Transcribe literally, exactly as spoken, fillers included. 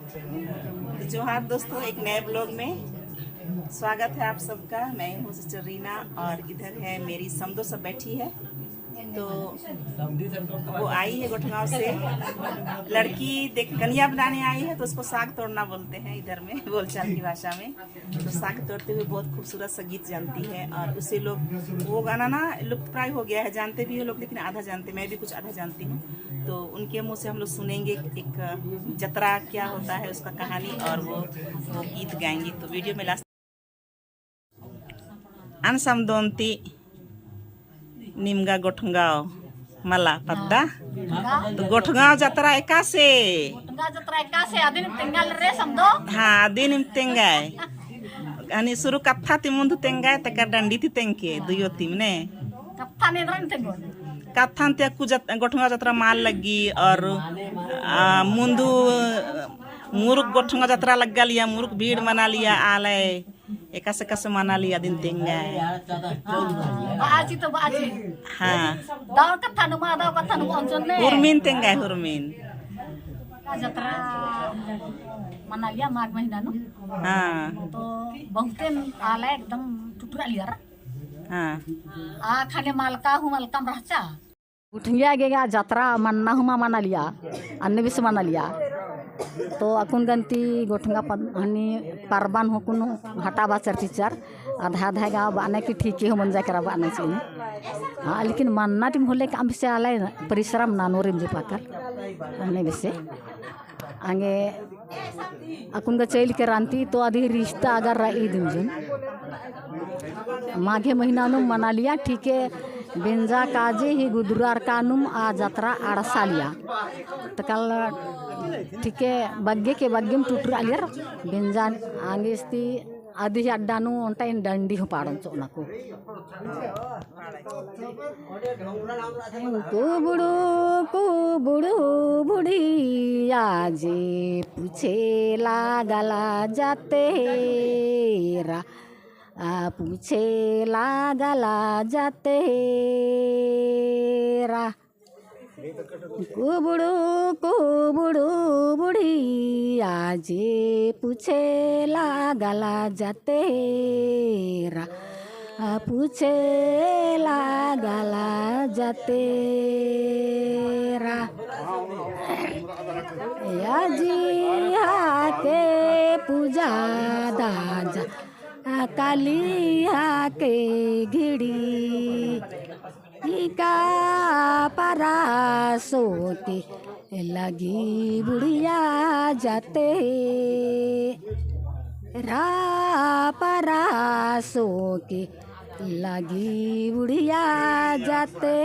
तो जोहार दोस्तों, एक नए vlog में स्वागत है आप सबका। मैं हूँ सिस्टर रीना और इधर है मेरी समदो सब बैठी है। तो वो आई है गोठगांव से, लड़की देख कनिया बनाने आई है, तो उसको साग तोड़ना बोलते हैं इधर में बोलचाल की भाषा में। तो साग तोड़ते हुए बहुत खूबसूरत सा गीत जानती है और उसे लोग, वो गाना ना लुप्त प्राय हो गया है, जानते भी हो लोग लेकिन आधा जानते, मैं भी कुछ आधा जानती हूँ। तो उनके मुँह से हम लोग सुनेंगे एक जतरा क्या होता है उसका कहानी और वो वो गीत गाएंगे। तो video में last अन समदोन ती निमगा गोठगांव मला पद्दा। तो गोठगांव जतरा एकासे? गोठगांव जतरा एकासे, अदिन तेंगाल रे समदो। हाँ, अदिन तेंगाय। अनि सुरु कत्था ती मुन्ध तेंगाय, तेकर डंडी ती तेंगके, दुयो ती मने। कत्था ने दरन तेंगो। कत्था ती अक्कु जत-, गोठगांव जतरा मल लग्गी और, आ, मुन्दु मुरुक गोठगांव जतरा लग्गालिया, मुरुक भीड़ मनालिया आलय। एकासे एकासे मनालिया अदिन तेंगाय। बाजी तो बाजी। हाँ। दव कत्था नुमा, दव कत्था नुमा अंचन ने। हुरमिन तेंगाय, हुरमिन। जतरा मनालिया माघ महीना नू। हाँ। तो बहुते आलय एकदम टुटुरालियर। हाँ। आ खाने मलका हूँ मलकम रहचा। गोठगांव गे गा जतरा मन्ना हूँ मा मनालिया, अन्ने बेसे मनालिया। तो अक्कुन गन्ती गोठगांव पद-, हनी परबन हूँ कुन हटा बाचर चिच्चर, आधा आधा गा बअना कि ठीक ही हो मंजा केरा बअना चिच्चर। हाँ, लेकिन मन्ना टिम होले काम बेसे आलय परिश्रम नानोरिम जे पाकर, अन्ने बेसे। आंगे अक्कुन गा चइल के रांती तो अदी रिश्ता अगर रई दिमजुन। माघे महीना नुम मनालिया, ठीके बेंजा काजे ही गुदुरार कानुम आ जतरा अड़सालिया। तकल ठीके बग्गे के बग्गेम टुटुरालियर बेंजा आंगे इस्ती अदी अड्डा नू ओन्टा इन डंडी हूँ पाड़न चोना को। कुबड़ू कुबड़ू बुढ़िया जे पूछे लागला जातेरा, आ पूछे लागला जातेरा। कुबड़ू कुबड़ू बुढ़िया जे पूछे लागला जातेरा, आ पूछे लागला जातेरा। या जी हाके पूजा दाजा, आ काली हाके घिड़ी। इका परासो के लगी बुढ़िया जातेरा, परासो के लगी बुढ़िया जातेरा।